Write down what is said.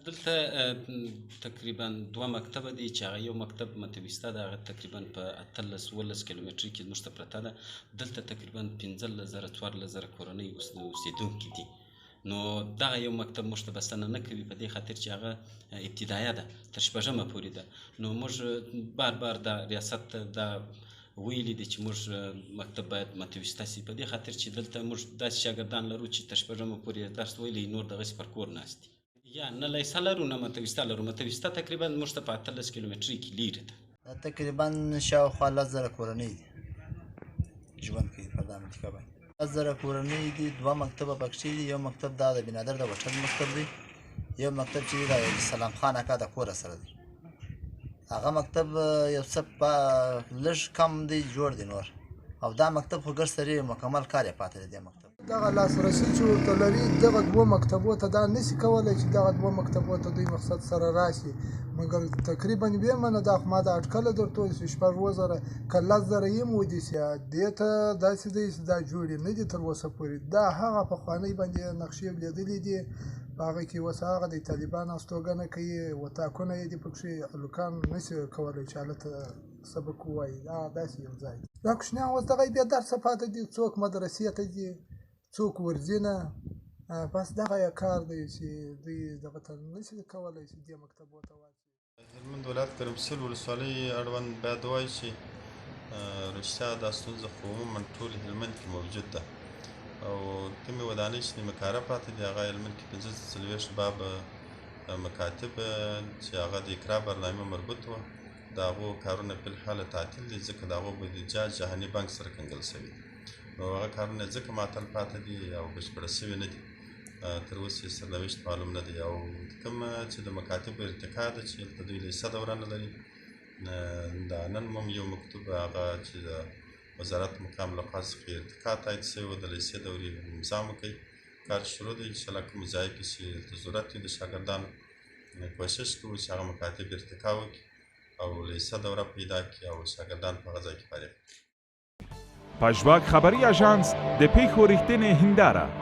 دلته تقریبا دوه مکتبه دي چې هغه یو مکتب متوسطه ده، هغه تقریبا په 18 17 کیلومتري کې موږ ته پرته ده. دلته تقریبا 15,000 14,000 کورنۍ اوسېدونکي دي. نو دغه یو مکتب موږ ته بسنه نه کوي، په دې خاطر چې هغه ابتدایه ده، تر شپږمه پورې ده. نو موږ بار بار دا ریاست ته دا ویلي دي چې موږ مکتب باید متوسطه سي، په دې خاطر چې دلته موږ داسې شاګردان لرو چې تر شپږمه پورې درس ویلی، نور دغسې پر کور ناست دي. یا نه لیسه لرو نه متوسطه لرو. متوسطه تقریبا موږ ته په 18 کیلومتري کې لیرې ده. دا تقریبا شاوخوا 10,000 کورنۍ دي ژوند کوي په دا منطقه باندې. 10,000 کورنۍ دي، دوه مکتبه پکښې دي. یو مکتب دا د بنادر د وټل مکتب دی، یو مکتب چې د سلام خان اکا د کوره سره دی. هغه مکتب یو څه لږ کم دی جوړ دی نور، او دا مکتب خو ګر سره مکمل کار یې پاتې دی. دې مکتب دغه لاسرسي چې ورته لري دغه دوو مکتبو ته دا نشي کولی چې دغه دوو مکتبو ته دوی مقصد سره راشي، مګر تقریبا ویې منه. دا خو ما د اټکله درته وویل چې شپږ اووه زره که 10,000 یې هم ودي شي، دې ته داسې دی چې دا جوړې نه دي تر اوسه پورې. دا هغه پخوانۍ باندې نقشې لېدلې دي، په هغه کې اوس هغه د طالبان استوګنه کوي، وتاکونه یې دي پکښې، هلکان نشي کولی چې هلته سبق ووایي. دا داسې یو ځای دی. دا کوچنیان اوس دغه بې درسه پاتې دي، څوک مدرسې ته ځي، څوک ورځي نه. بس دغه یې کار دی چې دوی دغه ته نشي کولی چې دې مکتبو ته واچوي. هلمند ولایت ګرمسیر ولسوالۍ اړوند باید ووایو چې رښتیا دا ستونزه خو عموما ټول هلمند کې موجود ده، او کومې ودانۍ چې نیمه کاره پاتې دي هغه هلمند کې 45 باب مکاتب چې هغه د اقرا برنامې مربوط وه، د هغو کارونه په الحاله تعطیل دي، ځکه د هغو بودیجه جهاني بانک سره کنګل شوې دي. نو هغه کارونه ځکه معطل پاتې دي او بشپړه شوي نه دي، تر اوسه یې سرنوشت معلوم نه دی. او کوم چې د مکاتبو ارتقا ده چې هلته دوی لیسه دوره نه لري، دا نن هم یو مکتوب هغه چې د وزارت مقام له خوا څخه ارتقا تایید شوی و، د لیسې دورې نظام کوي، کار شروع دی. انشاءالله کوم ځای کې چې هلته ضرورت وي د شاګردانو، کوشش کوو چې هغه مکاتب ارتقا وکړي او لیسه دوره پیدا کړي او شاګردان په هغه ځای کې فارغ کړي. پژواک خبري اژانس د پېښو رښتینې هنداره.